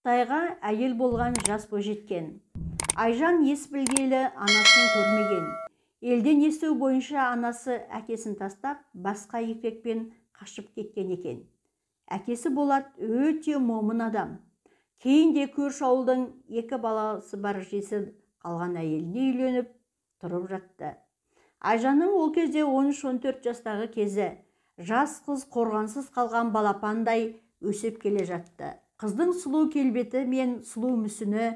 Қытайға әйел болған жас бойжеткен. Айжан ес білгелі анасын көрмеген. Елден есту бойынша анасы әкесін тастап, басқа еркекпен қашып кеткен екен. Әкесі Болат өте момын адам. Кейін де көрші ауылдың екі баласы бар жесір қалған әйеліне үйленіп тұрып жатты. Айжанның ол кезде 13-14 жастағы кезі, жас қыз қорғансыз қалған балапандай өсіп келе жатты. Қыздың сұлу келбеті мен сұлу мүсіні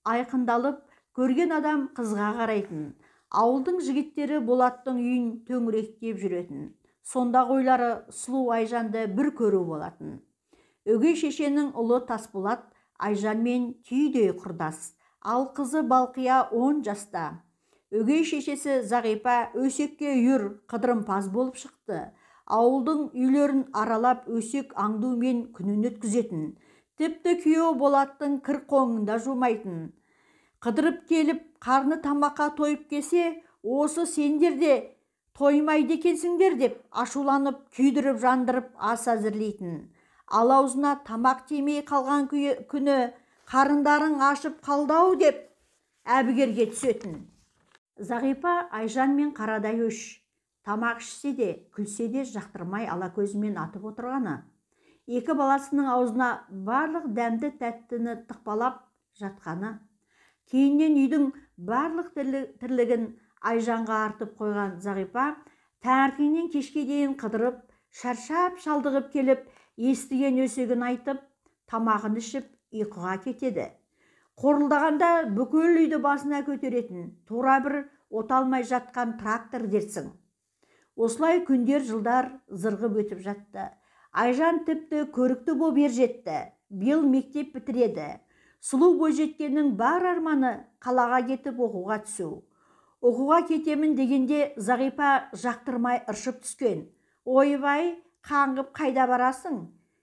айқындалып, көрген адам қызға қарайтын. Ауылдың жігіттері Болаттың үйін төңіректеп жүретін. Сонда ойлары сұлу Айжанды бір көру болатын. Өгей шешенің ұлы Тасболат Айжанмен түйдей құрдас. Ал қызы Балқия 10 жаста. Өгей шешесі Зағипа өсекке үйір, қыдырымпаз болып шықты. Ауылдың үйлерін аралап өсек аңдумен күнін өткізетін. Тіпті күйеуі Болаттың кір қоңында жумайтын. Қыдырып келіп, қарны тамаққа тойып келсе, осы сендер де тоймайды екенсіңдер деп ашуланып, күйдіріп жандырып ас әзірлейтін. Ал аузына тамақ тимей қалған күні қарындарың ашып қалды-ау деп әбігерге түсетін. Зағипа Айжан мен қарадай өш. Тамақ ішсе де, күлсе де жақтырмай ала көзімен атып отырғаны. Екі баласының аузына барлық дәмді тәттіні тықпалап жатқаны. Кейіннен үйдің барлық тірлігін Айжанға артып қойған Зағипа таңертеңнен кешке дейін қыдырып, шаршап шалдығып келіп, естіген өсегін айтып, тамағын ішіп, ұйқыға кетеді. Қорылдағанда бүкіл үйді басына көтеретін, тура бір оталмай жатқан трактор дерсің. Осылай күндер, жылдар зырғып өтіп жатты. Айжан тіпті көрікті боп ержетті. Биыл мектеп бітіреді. Сұлу бойжеткеннің бар арманы қалаға кетіп оқуға түсу. Оқуға кетемін дегенде Зағипа жақтырмай ыршып түскен. Ойбай, қаңғып қайда барасың?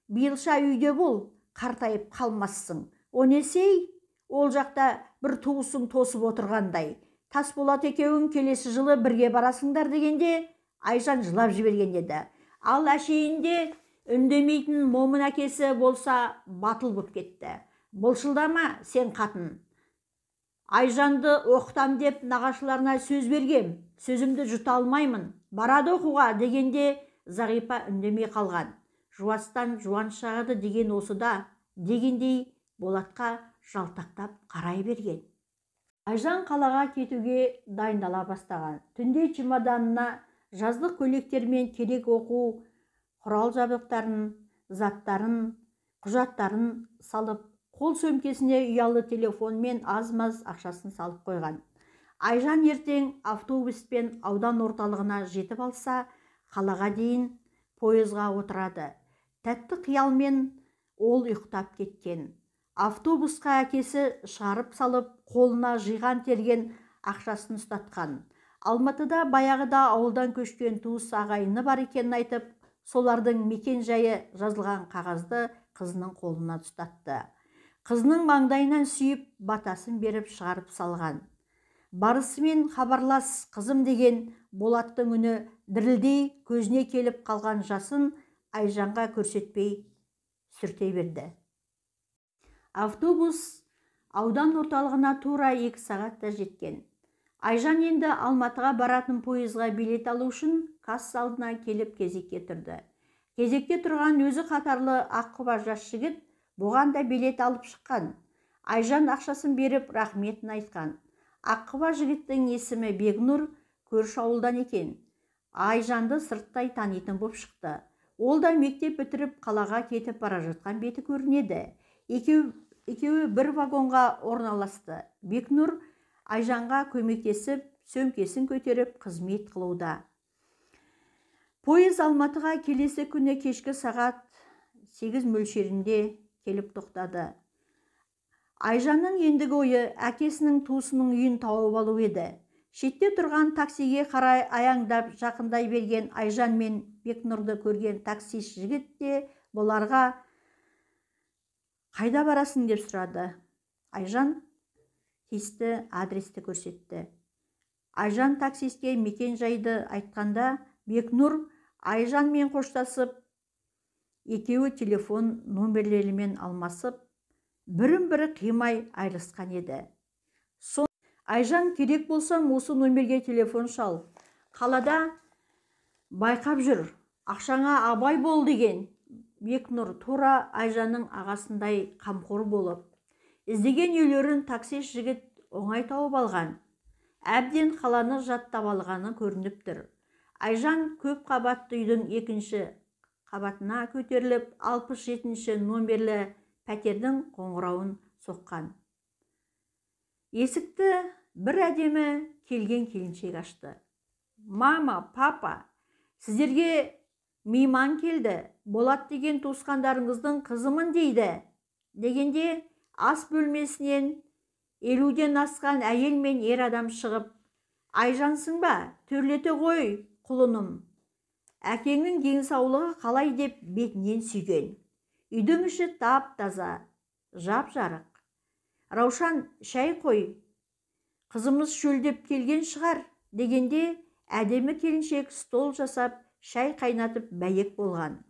Биылша үйде бол, қартайып қалмассың. О несей, ол жақта бір туысың тосып отырғандай. Тасболат екеуің келесі жылы бірге барасыңдар дегенде Айжан жылап жіберген еді. Ал әшейінде үндемейтін момын әкесі болса батыл боп кетті. Былшылдама сен қатын. Айжанды оқытам деп нағашыларына сөз бергем, сөзімді жұта алмаймын, барады оқуға дегенде Зағипа үндемей қалған. Жуастан жуан шығады деген осыда дегендей Болатқа жалтақтап қарай берген. Айжан қалаға кетуге дайындала бастаған. Түнде чемоданына жаздық көйлектермен керек оқу құрал жабдықтарын, заттарын, құжаттарын салып, қол сөмкесіне ұялы телефонмен аз-маз ақшасын салып қойған. Айжан ертең автобуспен аудан орталығына жетіп алса, қалаға дейін пойызға отырады. Тәтті қиялмен ол ұйықтап кеткен. Автобусқа әкесі шығарып салып, қолына жиған терген ақшасын ұстатқан. Алматыда баяғыда ауылдан көшкен туыс ағайыны бар екенін айтып, солардың мекен жайы жазылған қағазды қызының қолына ұстатты. Қызының маңдайынан сүйіп, батасын беріп шығарып салған. Барысымен хабарлас қызым деген Болаттың үні дірілдей көзіне келіп қалған жасын Айжанға көрсетпей сүрте берді. Автобус аудан орталығына тура 2 сағатта жеткен. Айжан енді Алматыға баратын пойызға билет алу үшін касса алдына келіп кезекке тұрды. Кезекте тұрған өзі қатарлы аққұба жас жігіт бұған да билет алып шыққан. Айжан ақшасын беріп рахметін айтқан. Аққұба жігіттің есімі Бекнұр, көрші ауылдан екен. Айжанды сырттай танитын боп шықты. Ол да мектеп бітіріп қалаға кетіп бара жатқан беті көрінеді. Екеуі бір вагонға орналасты. Бекнұр Айжанға көмектесіп, сөмкесін көтеріп қызмет қылуда. Пойыз Алматыға келесі күні кешкі сағат 8 мөлшерінде келіп тоқтады. Айжанның ендігі ойы әкесінің туысының үйін тауып алу еді. Шетте тұрған таксиге қарай аяңдап жақындай берген Айжан мен Бекнұрды көрген таксист жігіт те бұларға қайда барасың деп сұрады. Айжан тиісті адресті көрсетті. Айжан таксистке мекен жайды айтқанда Бекнұр Айжанмен қоштасып, екеуі телефон номерлерімен алмасып, Бірін-бірі қимай айырылысқан еді. Айжан, керек болсам осы номерге телефон шал. Қалада байқап жүр, ақшаңа абай бол деген. Бекнұр тура Айжанның ағасындай қамқор болып, іздеген үйлерін таксист жігіт оңай тауып алған. Әбден қаланы жаттап алғаны көрініп тұр. Айжан көп қабатты үйдің екінші қабатына көтеріліп, 67-ші номерлі пәтердің қоңырауын соққан. Есікті бір әдемі келген келіншек ашты. Мама, папа, сіздерге мейман келді, Болат деген туысқандарыңыздың қызымын дейді. Дегенде ас бөлмесінен 50-ден асқан әйел мен ер адам шығып, Айжансың ба, төрлете ғой, құлыным. Әкеңнің денсаулығы қалай деп бетінен сүйген. Үйдің іші тап-таза, жап-жарық. Раушан, шай қой, қызымыз шөлдеп келген шығар, дегенде әдемі келіншек стол жасап, шай қайнатып бәйек болған.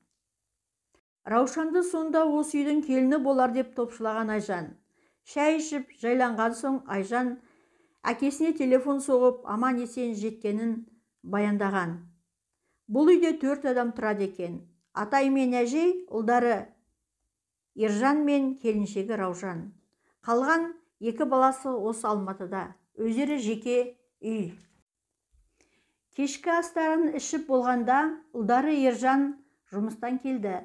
Раушанды сонда осы үйдің келіні болар деп топшылаған Айжан. Шай ішіп жайланған соң Айжан әкесіне телефон соғып, аман-есен жеткенін баяндаған. Бұл үйде 4 адам тұрады екен. Атай мен әжей, ұлдары Ержан мен келіншегі Раушан. Қалған 2 баласы осы Алматыда, өздері жеке үй. Кешкі астарын ішіп болғанда ұлдары Ержан жұмыстан келді.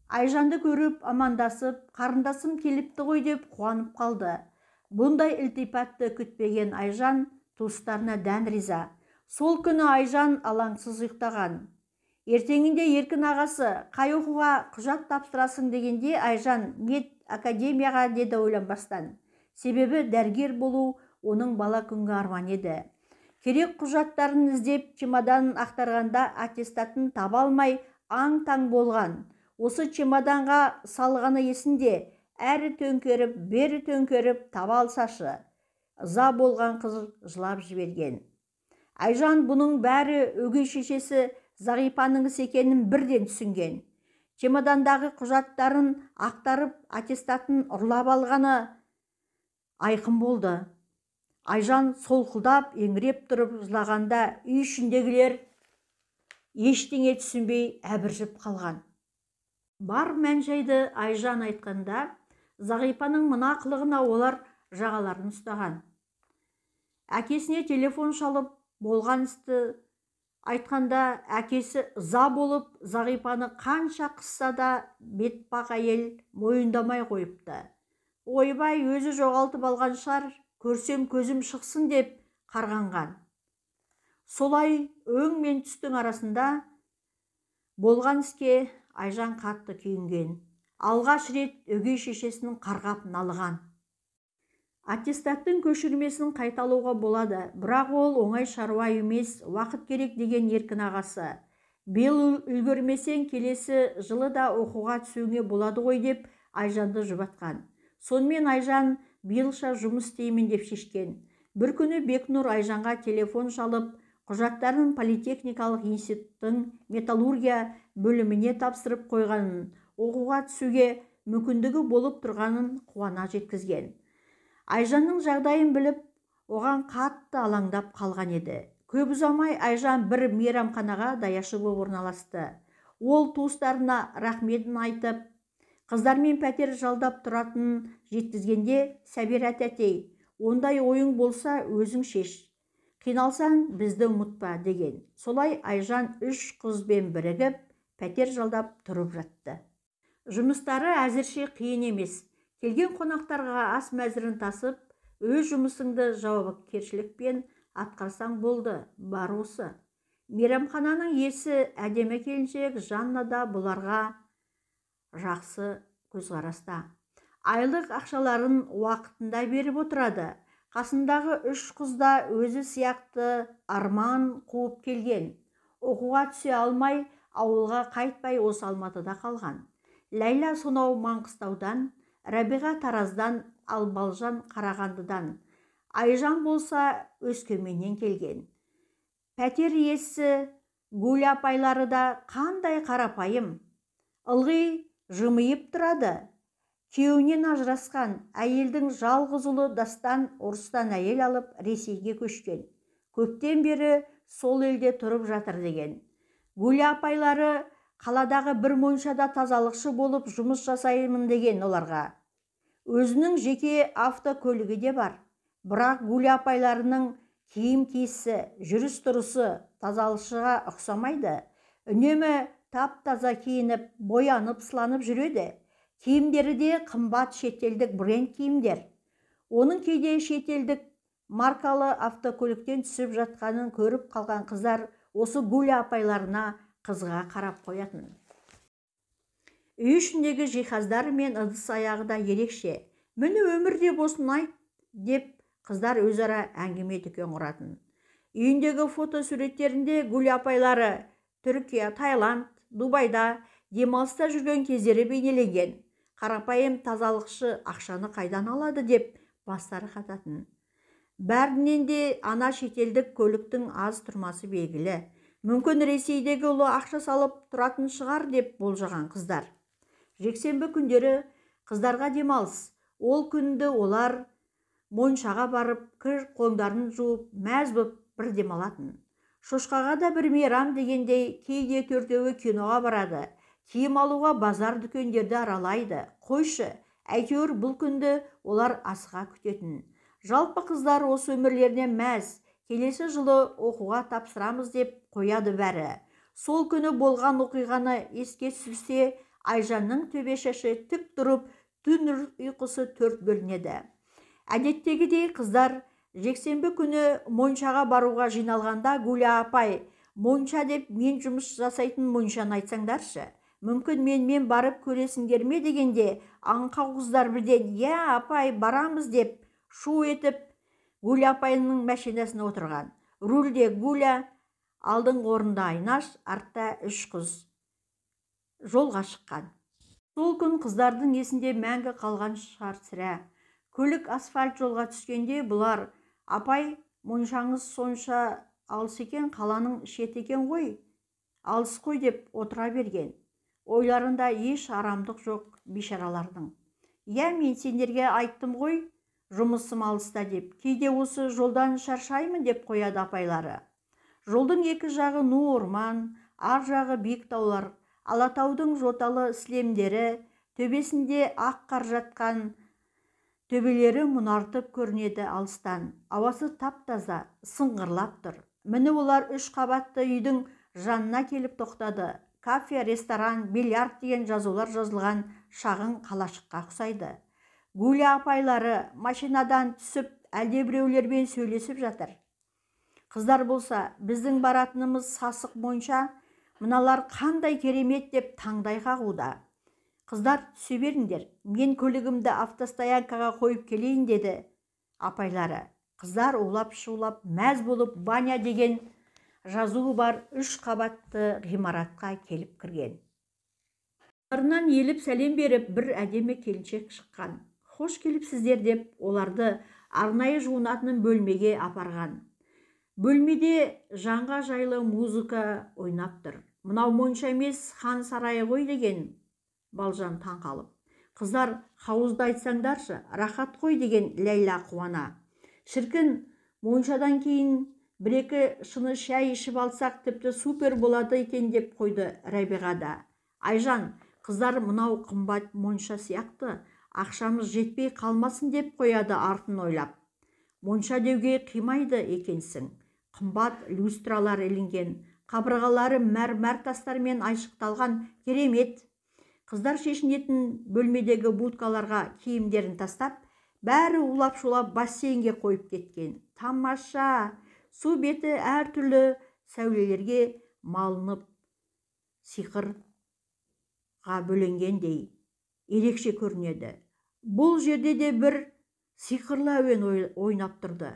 Айжанды көріп, амандасып, қарындасым келіпті ғой деп қуанып қалды. Бұндай ілтипатты күтпеген Айжан туыстарына дән риза. Сол күні Айжан алаңсыз ұйықтаған. Ертеңінде Еркін ағасы, қай оқуға құжат тапсырасың дегенде Айжан мед академияға деді ойланбастан. Себебі дәрігер болу оның бала күнгі арманы еді. Керек құжаттарын іздеп чемоданын ақтарғанда аттестатын таба алмай аң-таң болған. Осы чемоданға салғаны есінде, әрі төңкеріп, бері төңкеріп таба алсашы. Ыза болған қыз жылап жіберген. Айжан бұның бәрі өгей шешесі Зағипаның ісі екенін бірден түсінген. Чемодандағы құжаттарын ақтарып, аттестатын ұрлап алғаны айқын болды. Айжан солқылдап, еңіреп тұрып жылағанда үй ішіндегілер ештеңе түсінбей әбіржіп қалған. Бар мән-жайды Айжан айтқанда, Зағипаның мына қылығына олар жағаларын ұстаған. Әкесіне телефон шалып, болған істі айтқанда әкесі ыза болып, Зағипаны қанша қысса да бетпақ әйел мойындамай қойыпты. Ойбай, өзі жоғалтып алған шығар, көрсем көзім шықсын деп қарғанған. Солай өң мен түстің арасында болған іске Айжан қатты күйінген. Алғаш рет өгей шешесінің қарғап налыған. Аттестаттың көшірмесін қайталауға болады, бірақ ол оңай шаруа емес, уақыт керек деген Еркін ағасы. Биыл үлгермесең келесі жылы да оқуға түсуіңе болады ғой деп Айжанды жұбатқан. Сонымен Айжан биылша жұмыс істеймін деп шешкен. Бір күні Бекнұр Айжанға телефон шалып, құжаттарын политехникалық институттың металлургия бөліміне тапсырып қойғанын, оқуға түсуге мүмкіндігі болып тұрғанын қуана жеткізген. Айжанның жағдайын біліп, оған қатты алаңдап қалған еді. Көп ұзамай Айжан бір мейрамханаға даяшы болып орналасты. Ол туыстарына рахметін айтып, қыздармен пәтер жалдап тұратынын жеткізгенде Сәбира тәтей, ондай ойың болса өзің шеш, қиналсаң бізді ұмытпа деген. Солай Айжан 3 қызбен бірігіп, пәтер жалдап тұрып жатты. Жұмыстары әзірше қиын емес. Келген қонақтарға ас мәзірін тасып, өз жұмысыңды жауапкершілікпен атқарсаң болды, бар осы. Мейрамхананың иесі әдемі келіншек Жанна да бұларға жақсы көзқараста. Айлық ақшаларын уақытында беріп отырады. Қасындағы 3 қыз да өзі сияқты арман қуып келген. Оқуға түсе алмай, ауылға қайтпай осы Алматыда қалған. Ләйлә сонау Маңғыстаудан, Рәбиға Тараздан, ал Балжан Қарағандыдан. Айжан болса Өскеменнен келген. Пәтер иесі Гуля апайлары да қандай қарапайым. Ылғи жымиып тұрады. Күйеуінен ажырасқан әйелдің жалғыз ұлы Дастан орыстан әйел алып Ресейге көшкен. Көптен бері сол елде тұрып жатыр деген. Гуля апайлары қаладағы бір моншада тазалықшы болып жұмыс жасаймын деген оларға. Өзінің жеке автокөлігі де бар. Бірақ Гуля апайларының киім киісі, жүріс-тұрысы тазалықшыға ұқсамайды. Үнемі тап-таза киініп, боянып, сыланып жүреді. Киімдері де қымбат шетелдік бренд киімдер. Оның кейде шетелдік маркалы автокөліктен түсіп жатқанын көріп қалған қыздар осы Гуля апайларына қызыға қарап қоятын. Үй ішіндегі жиһаздар мен ыдыс аяғы да ерекше. Міне өмірде болсын айт деп қыздар өзара әңгіме дүкен құратын. Үйіндегі фото суреттерінде Гуля апайлары Түркия, Таиланд, Дубайда демалыста жүрген кездері бейнеленген. Қарапайым тазалықшы ақшаны қайдан алады деп бастары қататын. Бәрінен де ана шетелдік көліктің аз тұрмасы белгілі. Мүмкін Ресейдегі ұлы ақша салып тұратын шығар деп болжаған қыздар. Жексенбі күндері қыздарға демалыс. Ол күнді олар моншаға барып, кір қоңдарын жуып, мәз боп бір демалатын. Шошқаға да бір мейрам дегендей кейде төртеуі киноға барады. Киім алуға базар дүкендерді аралайды. Қойшы, әйтеуір бұл күнді олар асыға күтетін. Жалпы қыздар осы өмірлеріне мәз, келесі жылы оқуға тапсырамыз деп қояды бәрі. Сол күні болған оқиғаны еске түсірсе, Айжанның төбе шашы тік тұрып, түн ұйқысы төрт бөлінеді. Әдеттегідей қыздар жексенбі күні моншаға баруға жиналғанда Гуля апай, монша деп мен жұмыс жасайтын моншаны айтсаңдаршы. Мүмкін менмен барып көресіңдер ме дегенде аңқау қыздар бірден «Иә, апай, барамыз» деп шу етіп Гуля апайының машинасына отырған. Рульде Гуля, алдыңғы орында Айнаш, артта үш қыз жолға шыққан. Сол күн қыздардың есінде мәңгі қалған шығар сірә. Көлік асфальт жолға түскенде бұлар «Апай, моншаңыз сонша алыс екен, қаланың шеті екен ғой, алыс қой» деп отыра берген. Ойларында еш арамдық жоқ бейшаралардың. «Иә, мен сендерге айттым ғой, жұмысым алыста деп, кейде осы жолдан шаршаймын» деп қояды апайлары. Жолдың екі жағы ну орман, ар жағы биік таулар, Алатаудың жоталы сілемдері, төбесінде ақ қар жатқан төбелері мұнартып көрінеді алыстан. Ауасы тап-таза, сыңғырлап тұр. Міне олар үш қабатты үйдің жанына келіп тоқтады. Кафе, ресторан, бильярд деген жазулар жазылған шағын қалашыққа ұқсайды. Гуля апайлары машинадан түсіп, әлдебіреулермен сөйлесіп жатыр. Қыздар болса, біздің баратынымыз сасық монша, мыналар қандай керемет деп таңдай қағуда. Қыздар түсе беріңдер, мен көлігімді автостоянкаға қойып келейін деді апайлары. Қыздар улап-шулап мәз болып баня деген жазуы бар үш қабатты ғимаратқа келіп кірген. Арынан еліп сәлем беріп бір әдемі келіншек шыққан. Хош келіпсіздер деп оларды арнайы жуынатын бөлмеге апарған. Бөлмеде жанға жайлы музыка ойнап тұр. Мынау монша емес, хан сарайы ғой деген Балжан таң қалып. Қыздар хауызды айтсаңдаршы, рахат қой деген Ләйла қуана. Шіркін, моншадан кейін бір-екі шыны шай ішіп алсақ тіпті супер болады екен деп қойды Рәбиға да. Айжан, қыздар мынау қымбат монша сияқты, ақшамыз жетпей қалмасын деп қояды артын ойлап. Монша деуге қимайды екенсің. Қымбат люстралар ілінген, қабырғалары мәрмәр тастармен айшықталған керемет. Қыздар шешінетін бөлмедегі будкаларға киімдерін тастап, бәрі улап-шулап бассейнге қойып кеткен. Тамаша! Су беті әртүрлі сәулелерге малынып, сиқырға бөленгендей ерекше көрінеді. Бұл жерде де бір сиқырлы әуен ойнап тұрды.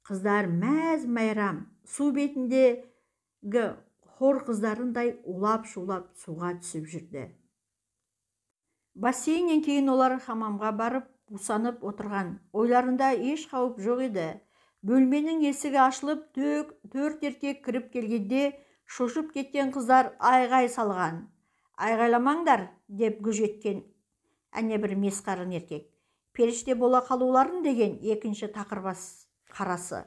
Қыздар мәз-мәйрам, су бетіндегі хор қыздарындай улап-шулап суға түсіп жүрді. Бассейннен кейін олар хамамға барып, бусанып отырған. Ойларында еш қауіп жоқ еді. Бөлменің есігі ашылып, төрт еркек кіріп келгенде шошып кеткен қыздар айғай салған. Айғайламаңдар, деп гүж еткен Әне бір месқарын еркек. Періште бола қалуларын деген екінші тақырбас қарасы.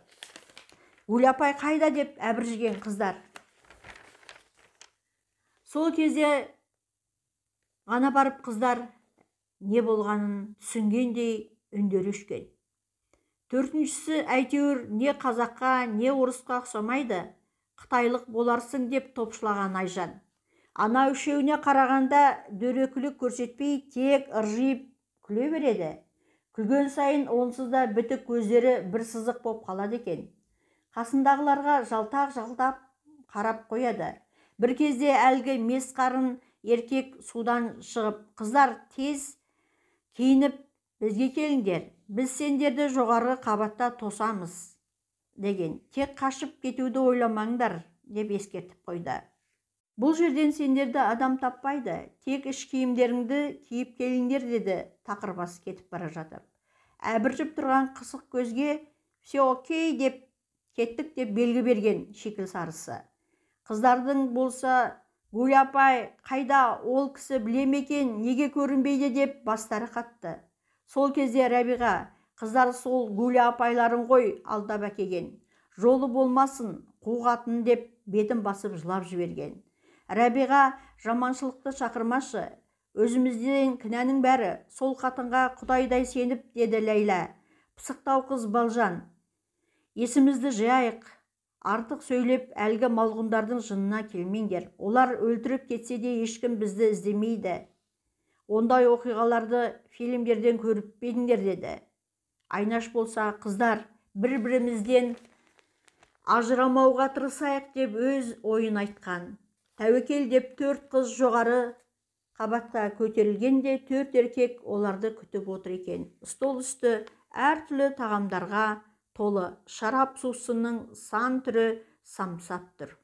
Гуля апай қайда деп әбіржіген қыздар. Сол кезде ғана барып қыздар не болғанын түсінгендей үндері өшкен. Төртіншісі әйтеуір не қазаққа, не орысқа ұқсамайды, қытайлық боларсың деп топшылаған Айжан. Ана үшеуіне қарағанда дөрекілік көрсетпей, тек ыржиып күле береді. Күлген сайын онсыз да бітік көздері бір сызық боп қалады екен. Қасындағыларға жалтақ-жалтақ қарап қояды. Бір кезде әлгі мес қарын еркек судан шығып, қыздар тез киініп бізге келіңдер, біз сендерді жоғарғы қабатта тосамыз деген. Тек қашып кетуді ойламаңдар деп ескертіп қойды. Бұл жерден сендерді адам таппайды, тек іш киімдеріңді киіп келіңдер деді тақырбас кетіп бара жатып. Әбіржіп тұрған қысық көзге все окей деп кеттік деп белгі берген шикіл сарысы. Қыздардың болса Гуля апай қайда, ол кісі біле ме екен, неге көрінбейді деп бастары қатты. Сол кезде Рәбиға, қыздар сол Гуля апайларын ғой алдап әкеген. Жолы болмасын, қуғатын деп бетін басып жылап жіберген. Рәбиға, жаманшылықты шақырмашы, өзімізден кінәнің бәрі, сол қатынға құдайдай сеніп деді Ләйлә. Пысықтау қыз Балжан, есімізді жиайық, артық сөйлеп әлгі малғұндардың жынына келмеңдер. Олар өлтіріп кетсе де ешкім бізді іздемейді. Ондай оқиғаларды фильмдерден көріп пе едіңдер деді. Айнаш болса, қыздар бір-бірімізден ажырамауға тырысайық деп өз ойын айтқан. Тәуекел деп төрт қыз жоғары қабатқа көтерілгенде төрт еркек оларды күтіп отыр екен. Стол үсті әртүрлі тағамдарға толы, шарап сусынның сан түрі самсап тұр.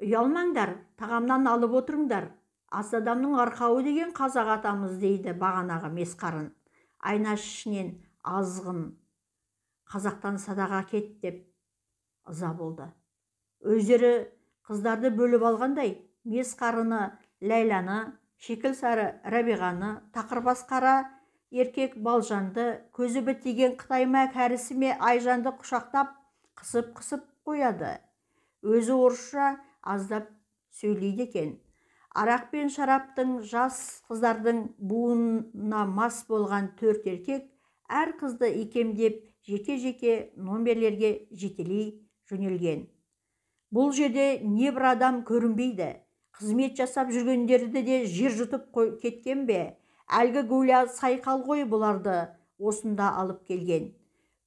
Ұялмаңдар, тағамнан алып отырыңдар. Ас адамның арқауы деген қазақ атамыз дейді бағанағы месқарын. Айнаш ішінен азғын, қазақтан садаға кет деп ыза болды. Өздері қыздарды бөліп алғандай, месқарыны Ләйланы, шикіл сары Рәбиғаны, тақырбас қара еркек Балжанды, көзі бітеген қытай ма кәрісі ме Айжанды құшақтап қысып-қысып қояды. Өзі орысша аздап сөйлейді екен. Арақ пен шараптың жас қыздардың буына мас болған төрт еркек әр қызды икемдеп жеке-жеке номерлерге жетелей жөнелген. Бұл жерде не бір адам көрінбейді. Қызмет жасап жүргендерді де жер жұтып кеткен бе? Әлгі Гуля сайқал ғой бұларды осында алып келген.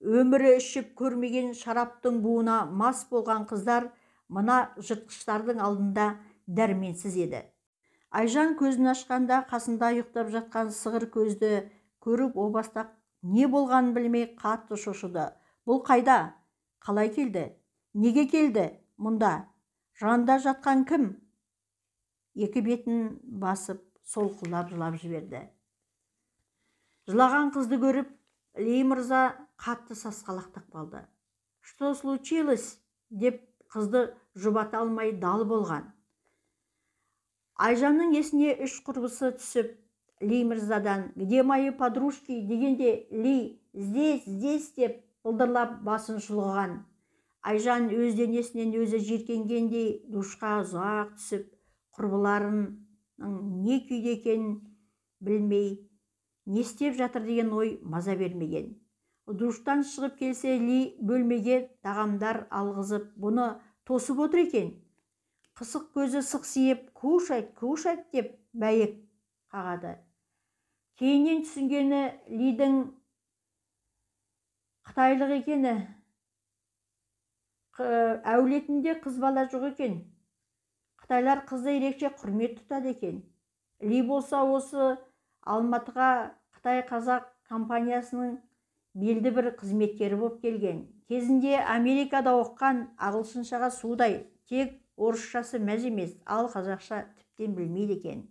Өмірі ішіп көрмеген шараптың буына мас болған қыздар мына жыртқыштардың алдында дәрменсіз еді. Айжан көзін ашқанда қасында ұйықтап жатқан сығыр көзді көріп о баста не болғанын білмей қатты шошыды. Бұл қайда? Қалай келді? Неге келді мұнда? Жанында жатқан кім? Екі бетін басып солқылдап жылап жіберді. Жылаған қызды көріп, Ли мырза қатты сасқалақтап қалды. Что случилось? Деп қызды жұбата алмай дал болған. Айжанның есіне үш құрбысы түсіп, Ли мырзадан «Где мои подружки?» дегенде Ли «Здесь, здесь» деп былдырлап басын шұлғыған. Айжан өз денесінен өзі жиіркенгендей душқа ұзақ түсіп, құрбыларының не күйде екенін білмей, не істеп жатыр деген ой маза бермеген. Душтан шығып келсе, Ли бөлмеге тағамдар алғызып, бұны тосып отыр екен. Қысық көзі сықсиып, кушать, кушать деп бәйек қағады. Кейіннен түсінгені Лидің қытайлық екені, әулетінде қыз бала жоқ екен. Қытайлар қызды ерекше құрмет тұтады екен. Ли болса осы Алматыға Қытай-Қазақ компаниясының белді бір қызметкері боп келген. Кезінде Америкада оқыған, ағылшыншаға судай, тек орысшасы мәз емес, ал қазақша тіптен білмейді екен.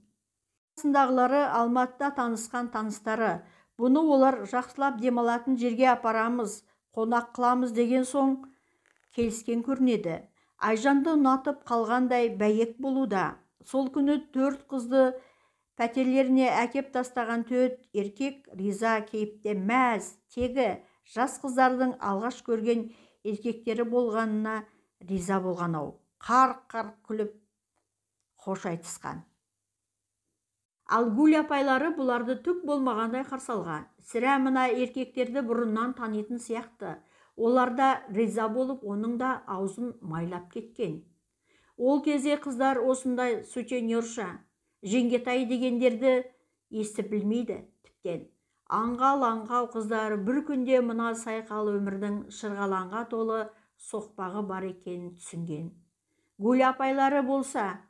Қасындағылары Алматыда танысқан таныстары. Бұны олар жақсылап демалатын жерге апарамыз, қонақ қыламыз деген соң келіскен көрінеді. Айжанды ұнатып қалғандай бәйек болуда. Сол күні төрт қызды Пәтерлеріне әкеп тастаған 4 еркек риза кейіпте мәз, тегі жас қыздардың алғаш көрген еркектері болғанына риза болған ау. Қарқ-қарқ күліп хош айтысқан. Ал Гүл апайлары бұларды түк болмағандай қарсы алған. Сірә мына еркектерді бұрыннан танитын сияқты. Олар да риза болып, оның да аузын майлап кеткен. Ол кезде қыздар осындай сутенерша, жеңгетай дегендерді естіп білмейді тіптен. Аңғал-аңқау қыздар бір күнде мына сайқал өмірдің шырғалаңға толы соқпағы бар екенін түсінген. Гүл апайлары болса,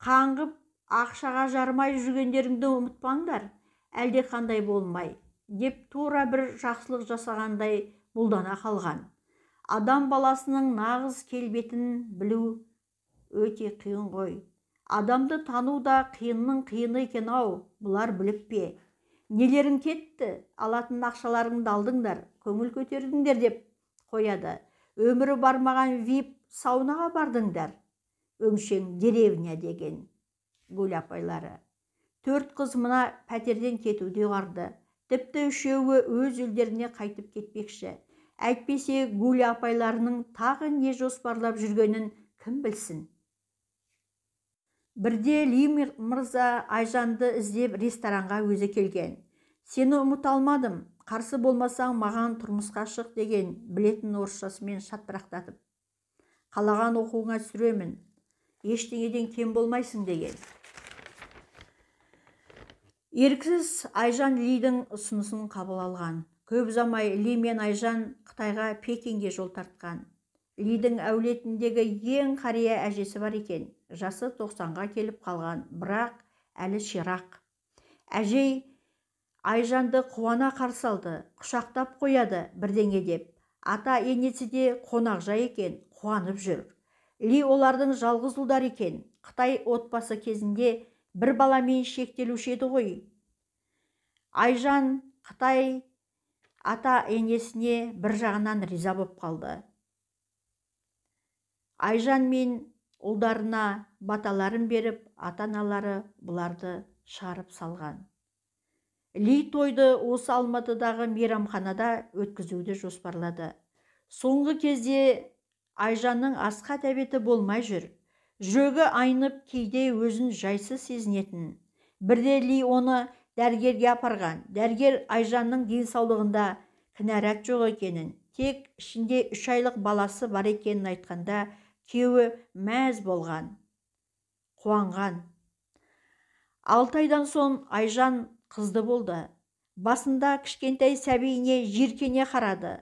қаңғып ақшаға жармай жүргендеріңді ұмытпаңдар, әлде қандай болмай, деп тура бір жақсылық жасағандай бұлдана қалған. Адам баласының нағыз келбетін білу өте қиын ғой. Адамды тану да қиынның қиыны екен ау, бұлар біліп пе? Нелерің кетті, алатын ақшаларыңды алдыңдар, көңіл көтердіңдер деп қояды. Өмірі бармаған вип саунаға бардыңдар. Өңшең деревня деген Гүл апайлары. 4 қыз мына пәтерден кетуді ұйғарды. Тіпті үшеуі өз елдеріне қайтып кетпекші. Әйтпесе Гүл апайларының тағы не жоспарлап жүргенін кім білсін. Бірде Ли мырза Айжанды іздеп ресторанға өзі келген. Сені ұмыта алмадым, қарсы болмасаң маған тұрмысқа шық деген білетін орысшасымен шатпырақтатып. Қалаған оқуыңа түсіремін, ештеңеден кем болмайсың деген. Еріксіз Айжан Лидің ұсынысын қабыл алған. Көп ұзамай Ли мен Айжан Қытайға, Пекинге жол тартқан. Лидің әулетіндегі ең қария әжесі бар екен. Жасы 90-ға келіп қалған, бірақ әлі ширақ. Әжей Айжанды қуана қарсы алды, құшақтап қояды бірдеңе деп. Ата енесі де қонақжай екен, қуанып жүр. Ли олардың жалғыз ұлдары екен. Қытай отбасы кезінде бір баламен шектелуші еді ғой. Айжан Қытай ата енесіне бір жағынан риза боп қалды. Айжан мен ұлдарына баталарын беріп, ата-аналары бұларды шығарып салған. Ли тойды осы Алматыдағы мейрамханада өткізуді жоспарлады. Соңғы кезде Айжанның асқа тәбеті болмай жүр. Жүрегі айнып, кейде өзін жайсыз сезінетін. Бірде Ли оны дәрігерге апарған. Дәрігер Айжанның денсаулығында кінәрат жоқ екенін, тек ішінде 3 айлық баласы бар екенін айтқанда, күйеуі мәз болған, қуанған. 6 айдан соң Айжан қызды болды. Басында кішкентай сәбиіне жиіркене қарады.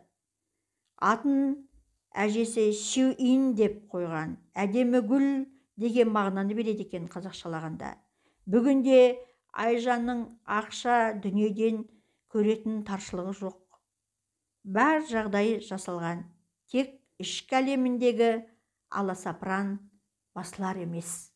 Атын әжесі Шиуин деп қойған. Әдемі гүл деген мағынаны береді екен қазақшалағанда. Бүгінде Айжанның ақша дүниеден көретін таршылығы жоқ. Бар жағдайы жасалған. Тек ішкі әлеміндегі аласапыран басылар емес.